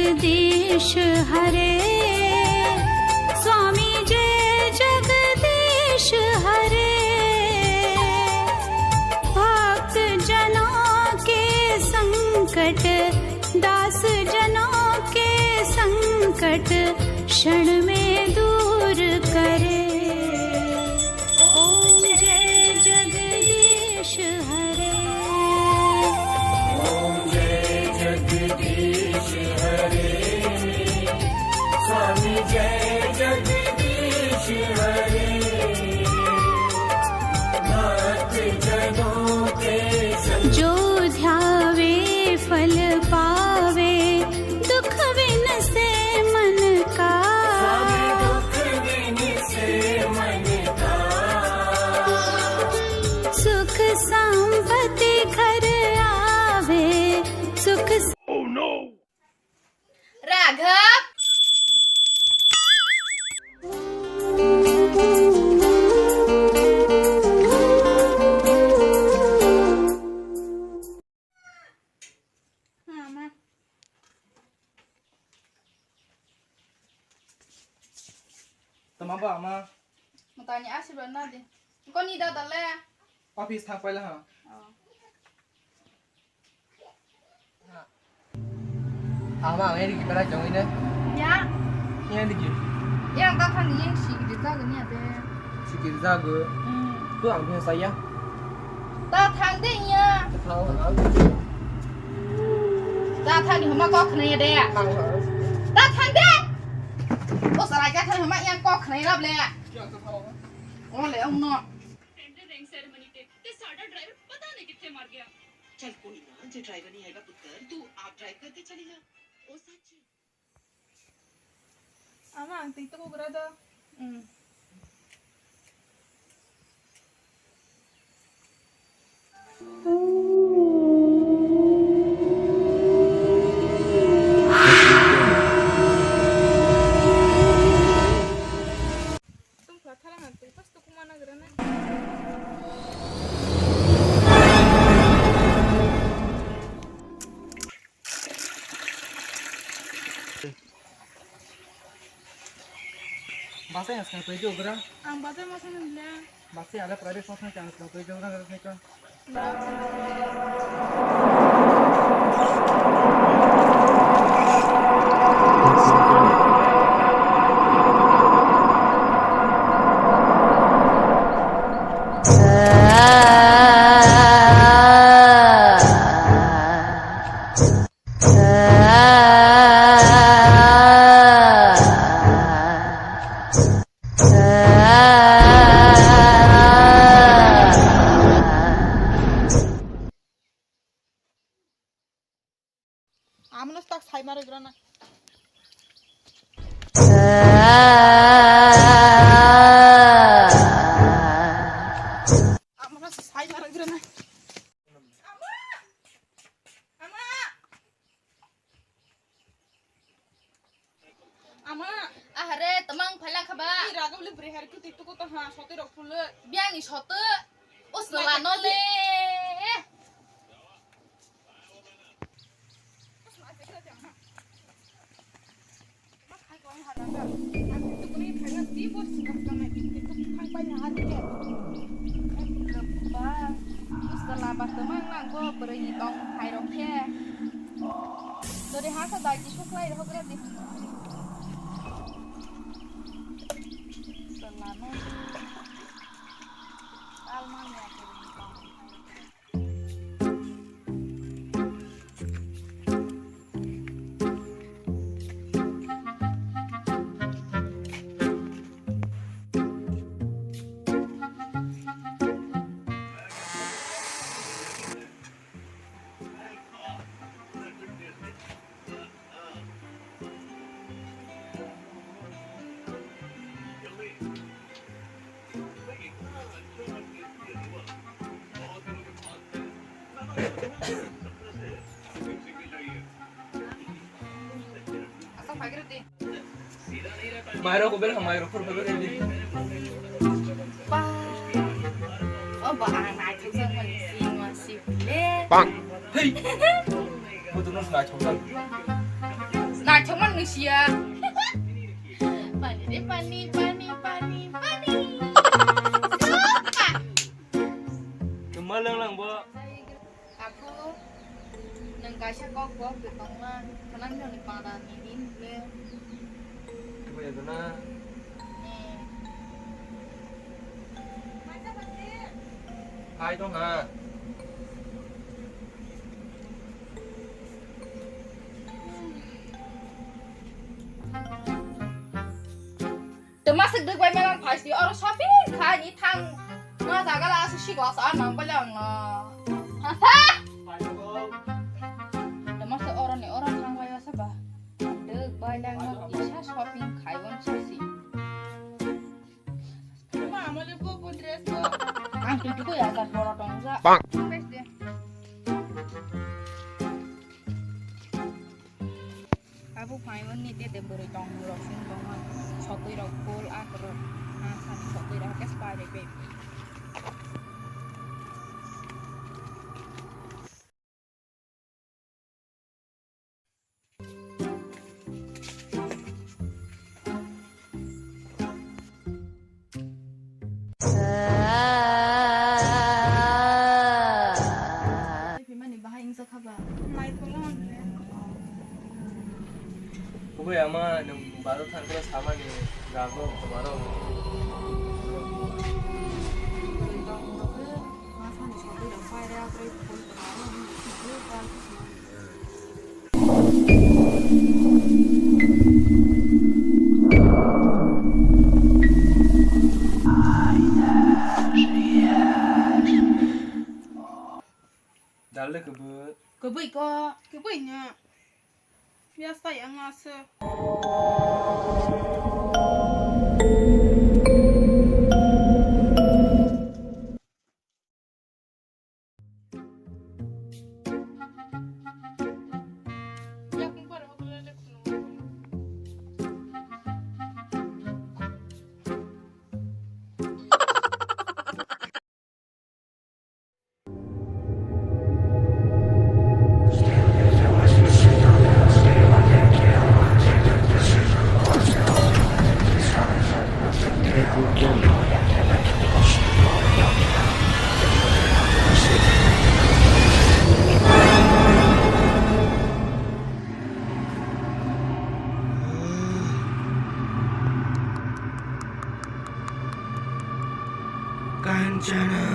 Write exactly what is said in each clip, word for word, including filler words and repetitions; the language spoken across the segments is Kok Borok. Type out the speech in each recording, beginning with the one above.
जगदीश हरे, स्वामी जय जगदीश हरे। भक्त जनों के संकट, दास जनों के संकट क्षण में दूर करे। ओम जय जगदीश हरे। ओम जय जगदीश हरे। स्वामी जय जगदीश हरे। भक्त जनों के संग जो ध्यावे फल पावे, दुख विनसे मन का। स्वामी दुख विनसे मन का। सुख संपत्ति घर आवे, सुख Oh no! Raghav. Ama. Tama ba ama. Mutani asirwad na di. Koni dada le? Office thang paila ha. Oh. Ama ang ini gimana jong ini? Ya. Ini di gim. Ya, ang tathani yang si gidi jaga ni ade. Si gidi jaga. Hmm. Tu ang bisa saya. Tathang de ya. Tathang ang. Tathani homa kok khna ya de. Tathang ang. Tathang de. O sarai ka thani homa yang kok khna ya le. Ya, tathang. O le, ang no. Tender ring ceremony ते, ते साडा ड्राइवर पता नहीं कित्थे मर गया। चल कोई ना, जे ड्राइवर नहीं आएगा पुत्तर, तू आप ड्राइव करके चली जा। ओ सच्ची। Ama, ang tiktok ugra do. Hmm. Tungkha thala ang tungkha se tukhuma nagra na. Basa yang sekarang tujuh orang. Ang basa masa nila. Basa ada private masa yang sekarang tujuh orang ada mereka. Amono tak sai mare grana. Amono sai mare grana. Ama! Ama! Ama! Ahare, tamang phaila khaba. Ni raga bole brehar kuti tuku ta ha, sote rok phule. Biani sote. O sala no le. Ba, usala ba tamang nang ko bwrwi ni tong hai rok khe. Dori ha sa dai ti suklai rok gra di. Usala no. Tal ma ya bwrwi ni tong hai rok khe. Mairok ko ber ha, mairok phur phur ber di. Ba. O ba ang naithok jak mani sing ma sing le. Bang. Hei. Bo to no naithok jak. Na Chongman nung siya. Pani re pani, pani, pani, pani. Suka. Kema lang lang bo. Aku nung kaisa kok kok de tongma. Kanang nung ni pada ni din le. Kaya dona. Eh. Hai tong ha. Tama sik duk bai melang phai si oro shopping khai ni thang ma jaga la asu si gos ar nang bale ang no. Asa. Tama se oro ni oro thang bai asa ba. Duk bai lang no isa shopping khai wan si si. Ma, amole bo bo dress bo. Ang tu tu ya kan boro tong ja. Bang. Bes de. Abo phaimani tete bwrwi tongmung rok song tongma sokwi rok phul akwrwk ha sani sokwi rok khe spy bai bai. Phimani bahai wngsa kha ba? Naithola hwn khe. Kubui ama nwng bazar thangkhe samani jago kwmaro. Twi tong rok khe ma sani sotwi rok paire akwrwi phul kwmaro hwnwi khe tal khe swnam. Dal de kwbui. Kwbui ko. Kwbui no. Bias tai ang ase. Kanchana.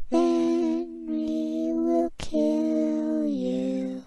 Then we will kill you.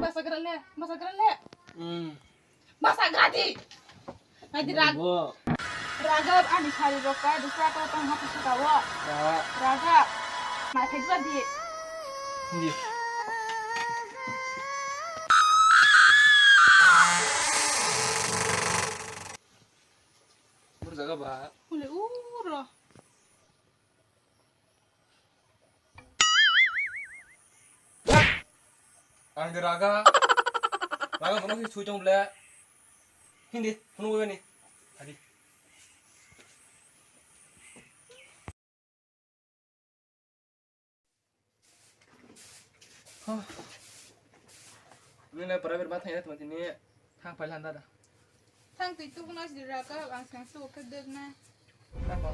Basa gra le, basa gra le. Hmm. Basa gra di. Nadi rag. Bo. Ragab ani sari rok ka dusra ko tong hati suka wo. Ya. Ragab. Mai thai gra di. Di. Bur jaga ba. Ule uro. Ang de raga. Raga kono si sui tong ble. Hindi, kono gue ni. Tadi. Huh. Ini le private ba thang ya teman sini. Thang pai landa da. Thang twi tubuna si raka ang sang su khe dek na. Thang ko.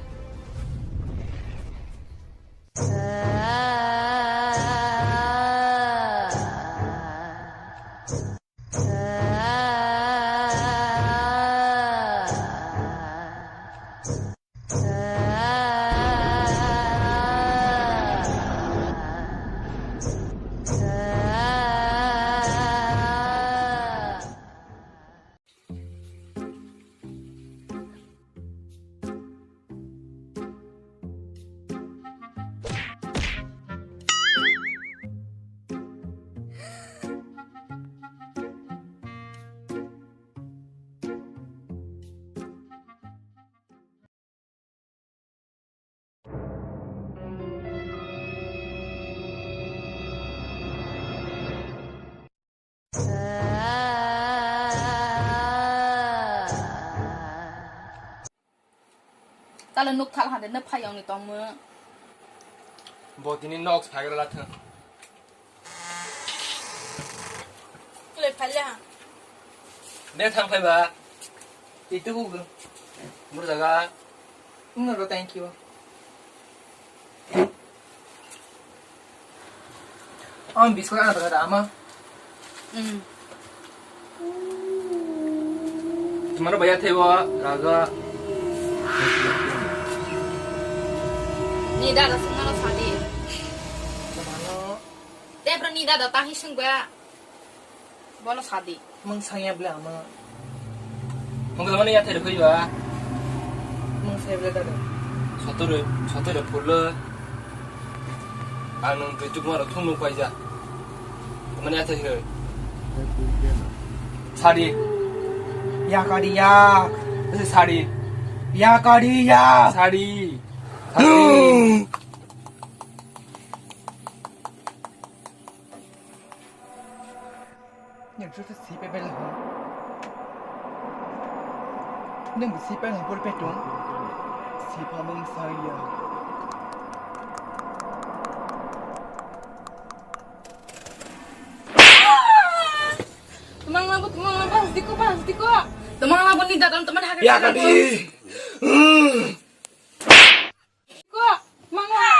Tala nuk thal hande na phai yong ni tong mo. Bo tini nok phagra la thang. Kule phaile ha. De thang phai ba. Itu bu. Mur jaga. Ungno ro thank you. Ang biskot ana tong da ama. Hmm. Tumar baya thebo raga. Ni dada sungno sadi. Tumano. Tebra ni dada tahi sungba. Bono sadi. Mung sangya bla ama. Mung kala mani yathai rwkhui ba. Mung sai bla dada. Sotore, sotore phulo. Ang nung twi chukma rok thung nuk paija. Mani yathai rwkhui. Sadi. Yakari yak. Sadi. Yakari yak. Sadi. Sadi. Nang joto sipai bai laha. Nang bo sipai laha pore petung. Sipa mung saya. Tumang lampu, tumang lampu, hasdiko, hasdiko. Tumang lampu ni dadam teman hadir. Ya kadi. Ko, mangla.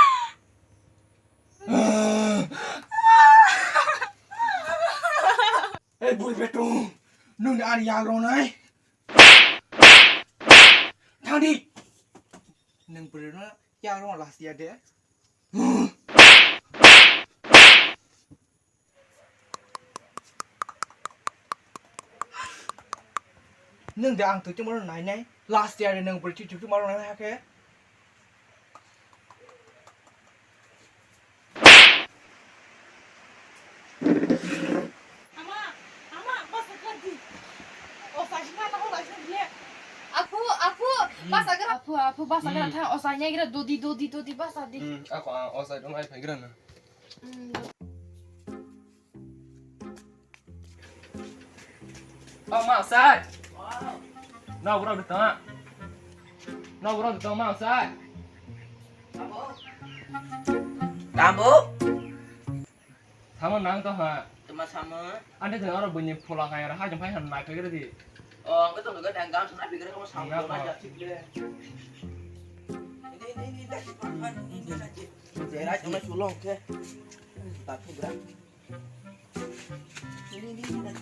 Hei, bui betung. Nung ni ani yang rong nai. Thang di. Nung beri na yang rong last ya de. Nung de ang twi tongmano nai nai. Last year nung bwrwi twi tongmano nai nai hakhe. Ama, ama, basa kadi. O sajina na o sajina le. Aku, aku, basa kadi. Aku, aku, basa kadi. Hmm. Tha, o sajina kadi dodi, dodi, dodi, basa di. Hmm, aku, ah, o sajina mai phai kadi na. Oh, ma sai. No, bro, betul. No, bro, betul, ma sai. Tambo? Sama nang to ha. Tama sama. Ande jeng aro bunyi pulang kaya ha jeng phai han nai kaya di. Oh, ang to nggak ada gam sana pikir kamu sama aja sih. Ini, ini, ini, ini, ini, ini, ini, ini, Jera cuma sulong ke. Batu berat. Ini, ini, ini, ini.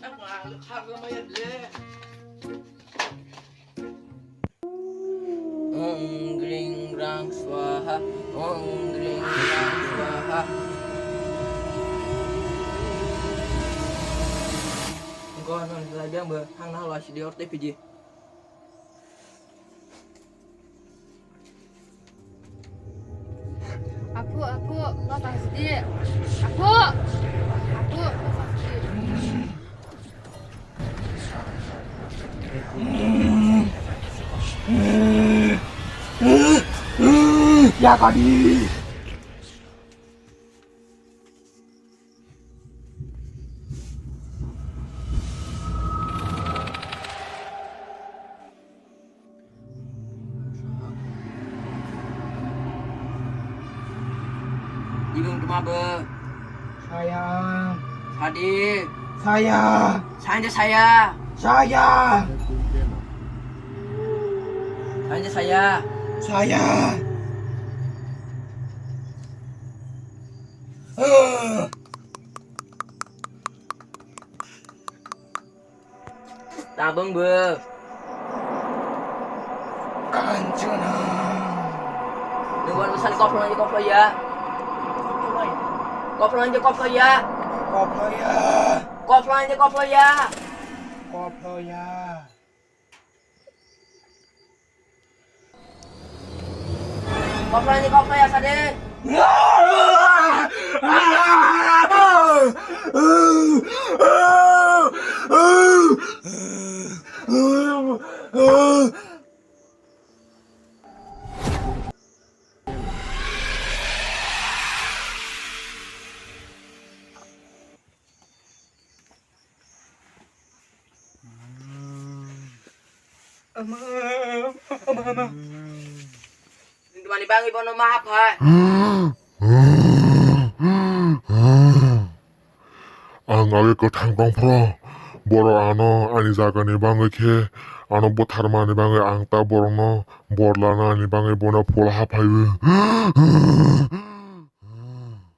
Apa? Harga mayar le. Ong gring rang swaha, ong gring rang swaha. Engko ano lai biang bo, hang na hala sidi orte piji. Apu, apu, ma tang sidi. Apu, apu, ma tang sidi. Ya kadi. Ibung tuma bo. Sayang. Sadi. Sayang. Sayang de saya. Saya. Saya, saya. Saya. Tabung bo. Kancana. Nungguan pesan koplo aja koplo ya. Koplo aja koplo ya. Koplo ya. Koplo aja koplo ya. Koplo ya. Koplani kokno ya sade. Ama, ama, ama. Nini mani bangwi bono ma haphai. Ang age kwthang tongphro, borok ano ani jagani bangwi khe ano butharmani bangwi ang ta borokno bor lanani bangwi bono phul haphaiwi.